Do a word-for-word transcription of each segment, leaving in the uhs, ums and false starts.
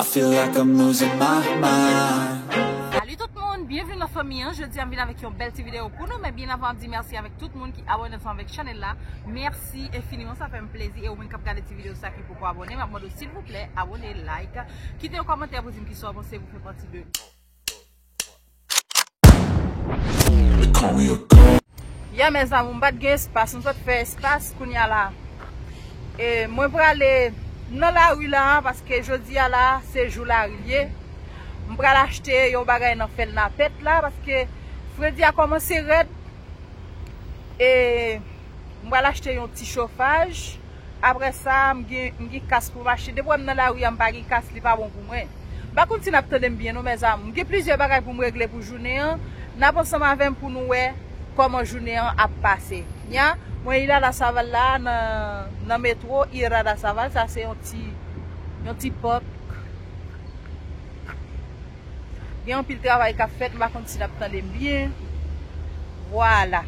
Feel like I'm losing my mind. Salut tout moun, byenveni nan fanmi an. Jodi a m vin avèk yon bèl ti videyo pou nou, men byen avan m di mèsi avèk tout moun ki abòne ansanm avèk chanèl la. Mèsi enfiniman, sa fè m plezi. E ou menm k ap gade ti videyo sa ki poko abòne, m ap mande w silvouplè abòne, like, kite yon kòmantè pou di m kisa w panse, pou fè pati de They call me a god. Ya mes amours, m pa t gen espas, m sot fè espas kounya la. E mwen prale nan lari la, paske jodi a la, se jou lari l ye. M pral achte yon bagay nan Felnapèt la, paske fredi a kòmanse rèd. E m pral achte yon ti chofaj. Apre sa, m gen, m gen kas pou m achte. Depi w wè m nan lari a, m pa gen kas, li pa bon pou mwen. M pa konn si n ap tande m byen non, mes amours. M gen plizyè bagay pou m regle pou jounen an. N ap ansanm avè m pou nou wè kòman jounen an ap pase. Nya, mwen Irada Saval la nan, nan metwo Irada Saval, sa se yon ti, yon ti pòk. Gen anpil travay k ap fèt, m pa konn si n ap tande m byen. Vwala.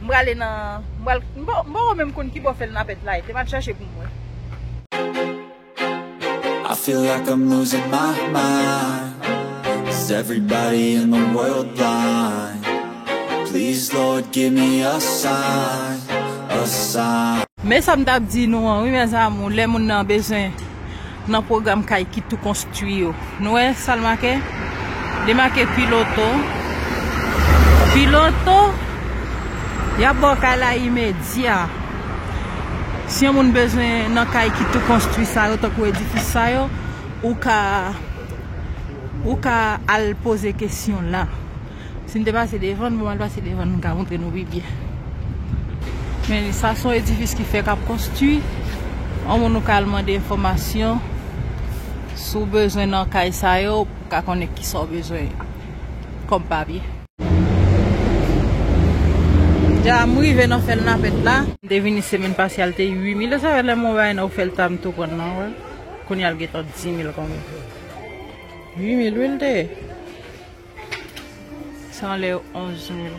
M prale nan, m pral, m pa, m poko menm konn ki bò Felnapèt la ye, te m al chache pou m wè. I feel like I'm losing my mind. Is everybody in the world blind? Please, Lord, give me a sign, a sign. Men sa m t ap di nou an, wi, mes amours, lè moun nan bezwen nan pwogram kay ki tou konstwi yo. Nou wè sa l make? Li make Piloto. Piloto, y ap ba w kay la imedya. Si yon moun bezwen nan kay ki tou konstwi sa yo, tankou edifis sa yo, ou ka, ou ka al poze kesyon la. Si n te pase devan l, bon, m al pase devan l, m ka montre nou pi byen. Men sa se yon edifis ki fèk ap konstwi. Yon moun ou ka al mande enfòmasyon si w bezwen nan kay sa yo, pou w ka konnen kisa w bezwen kòm papye. Dja m rive nan Felnapèt la. M te vini semèn pase a, l te uit mil. Sa fè lè m wè yon bagay nan ofèt la, m tou pran nan, wè. Kounye a l gentan dis mil konbyen. Uit mil, wi, l te ye. Sa anlè onz mil.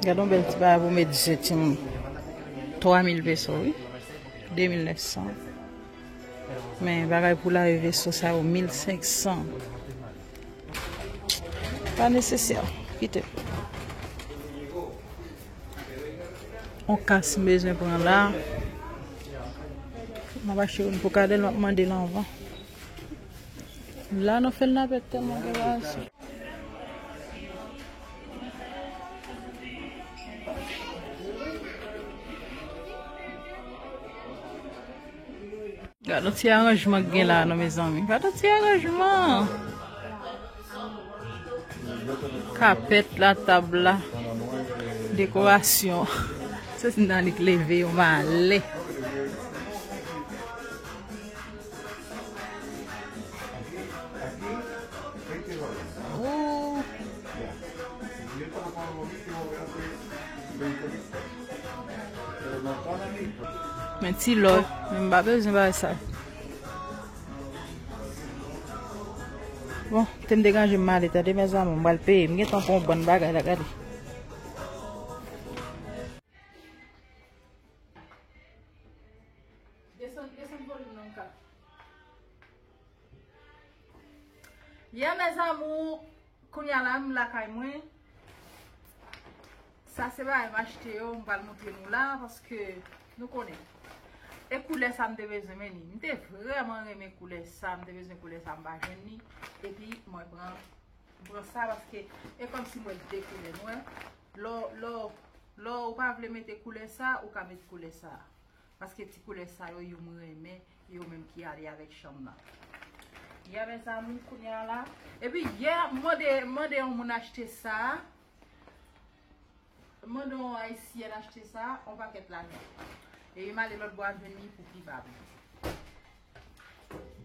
Gade yon bèl ti bagay pou met je timoun. Twa mil peso, wi. De mil nèf san. Men bagay pou lave veso sa yo, mil senk san. Pa nesesè. Kite. On kas m bezwen pran la. M ap achte youn pou Kadèl, m ap mande l anvan. La, nou fè l nan pèt tèlman gen bagay sou. Gade yon ti aranjman k gen la, non, mezanmi. Gade yon ti aranjman. Kapèt la, tab la, dekorasyon. Se si nan li k leve yo male. Oh. Men ti lò, men m pa bezwen bagay sa. Bon, te m degaje m ale, tande, mes amours, m pral peye. M gentan pran yon bann bagay la, gade. Desann, desann volim nan, Ka. Yeah, mes amours, kounye a la, m lakay mwen. Sa se bagay m achte yo, m pral montre nou la, paske nou konnen. E koulè sa m te bezwen, men li. M te vrèman renmen koulè sa, m te bezwen koulè sa, m pa jwenn li. Epi, mwen pran, m pran sa, paske e kòmsi m wè de koulè, nou wè. Lè, lè, lè ou pa vle mete koulè sa, ou ka met koulè sa. Paske ti koulè sa yo, yo m renmen, yo menm ki ale avèk chanm nan. Yè, mes amours, kounye a la. Epi yè, m mande, m mande yon moun achte sa. M mande yon ayisyèn achte sa, yon pakèt lajan. E m ale lòt bò a jwenn li pou pi ba.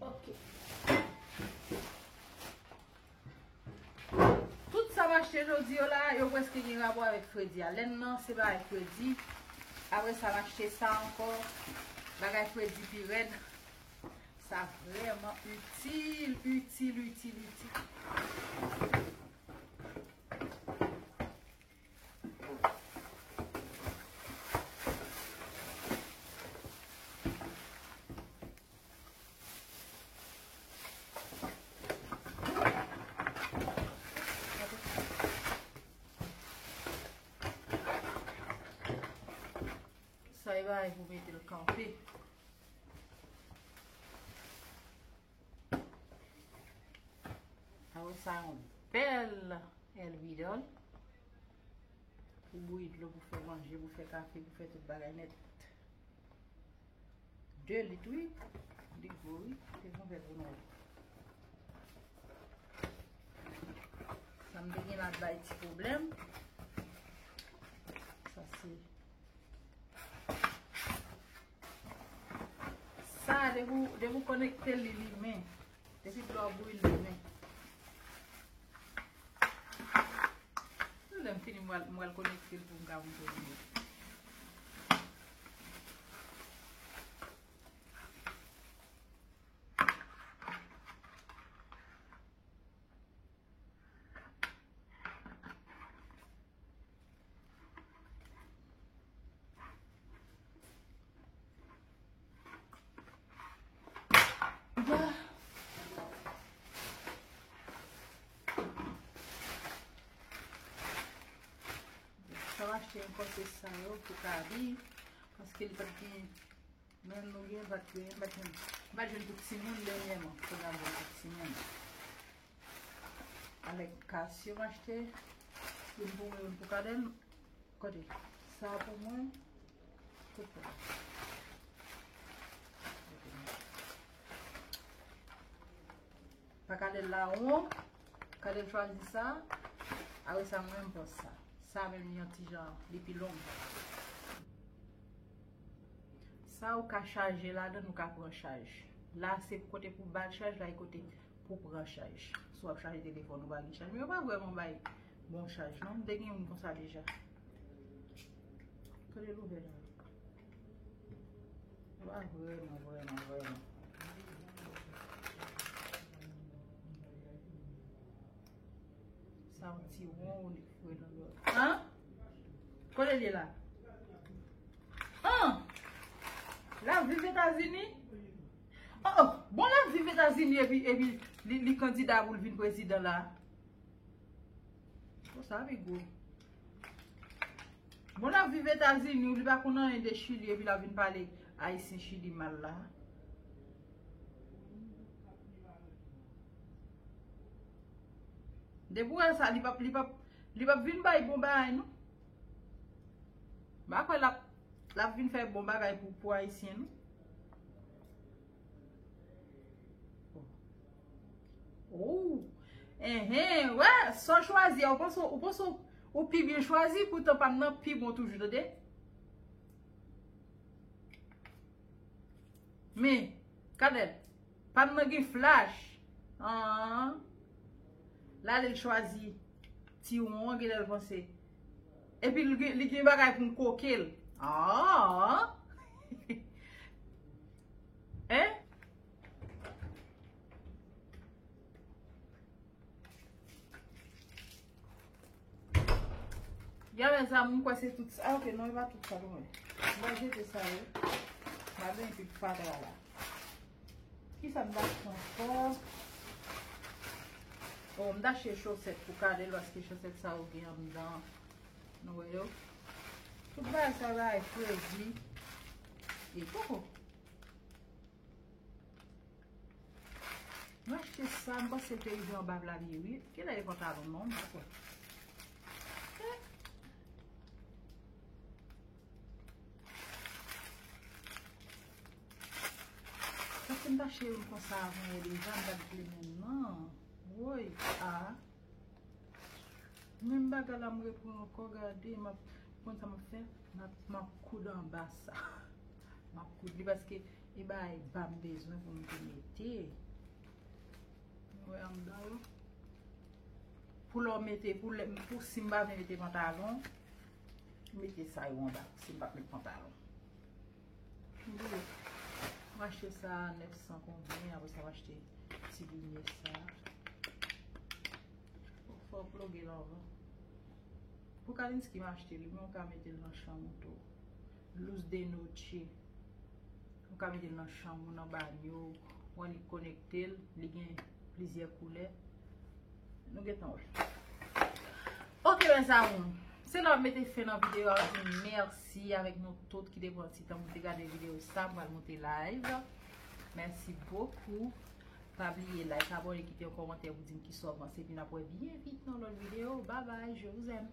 Ok. Tout sa m achte jodi yo la, yo prèske gen rapò avèk fredi a. Lenn nan, se bagay fredi. Apre sa, m achte sa ankò. Bagay fredi pi rèd. Sa vrèman itil, itil, itil, itil. Sa e bagay pou mete l kanpe. Apre sa, yon bèl hervidor. Pou bouyi dlo, pou fè manje, pou fè kafe, pou fè tout bagay nèt. De lit, wi. Li gwo, wi. Te gon vè pou nou. Sa m te gen la bay ti pwoblèm. Sa se Sa, depi w, depi w konekte li, li limen. Depi dlo a bouyi, li limen. Lè m fini, m pral, m pral konekte l pou m ka montre nou. Sa m achte ankò se sa yo pou kabi, paske li pa t gen. Men nou gen, m pa t gen, m pa t gen, m pa t jwenn pou timoun dènyèman. Kounye a m jwenn pou timoun. Avèk kas yo m achte, youn pou mwen, youn pou Kadèl. Kote? Sa pou mwen. Kote? Pa Kadèl la won. Kadèl chwazi sa. Apre sa, mwen, m pran sa. Sa menm, li yon ti jan, li pi long. Sa ou ka chaje ladan, ou ka pran chaj. La, se kote pou ba l chaj, la, e kote pou pran chaj. Si w ap chaje telefòn, ou pa gen chaj. Men yo pa vrèman bay bon chaj, non. M te gen youn konsa deja. Kote l ouvè la? Yo pa vrèman, vrèman, vrèman. Sa yon ti won ou li fwe nan lòt. An? Kote l ye la? An? L ap viv Etazini? Oh, oh. Bon, l ap viv Etazini epi, epi li, li kandida pou l vin prezidan la. Bon, sa pi gwo. Bon, l ap viv Etazini, li pa konn anyen de Chili, epi l ap vin pale Ayisyen Chili mal la. Depi w wè sa, li p ap, li p ap, li p ap vin bay bon bagay, non. M pa kwè l ap, l ap vin fè bon bagay pou, pou Ayisyen, non. Oh. Enhen, wè, sa w chwazi a, ou panse, ou panse ou pi byen chwazi, poutan pa m nan pi bon toujou, tande? Men, Kadèl, pa m nan gen flach. An. L ale l chwazi ti won an, genlè l panse. Epi li gen, li gen bagay pou m koke l. An. Hein? Gade sa, m kwè se tout sa. Ah, ok, non, e pa tout sa, non. M va jete sa, wi. M va benyen tout fatra la. Kisa m ta achte ankò? Oh, m ta achte chosèt pou Kadèl, paske chosèt sa yo gen anndan. Nou wè yo? Tout bagay sa, bagay fredi. E koko. Mwen achte sa, m panse l te rive anba pla pye, wi. Kilè e pantalon non, m pa kwè. Paske m t achte youn konsa avan yè deja, m pa t vle menm nan. Woy, a. Menm bagay la, m repran ankò, gade, m ap, konn sa m ap fè? M ap, m ap koud anba sa. M ap koud li paske e bagay ba m bezwen pou m te mete. Ou wè anndan yo. Pou lè w mete, pou lè, pou si m pa vle mete pantalon, m mete sa yo anba, si m p ap met pantalon. M achte sa a nèf san konbyen, apre sa m achte ti limyè sa. Fò w ploge l anvan. Pou Kalinski m achte li, men w ka mete l nan chanm ou tou. Luz de noche. Ou ka mete l nan chanm ou, nan banyo, ou annik konekte l, li gen plizyè koulè. Nou gentan wè. Ok, mes amours. Se la m mete fen nan videyo a, m di mèsi avèk nou tout ki te pran ti tan pou te gade videyo sa, m pral monte live. Mèsi bokou. Pa bliye like, abòne, kite yon kòmantè pou di m kisa w panse, epi n ap wè byen vit nan lòt videyo. Bye bye, je vous aime.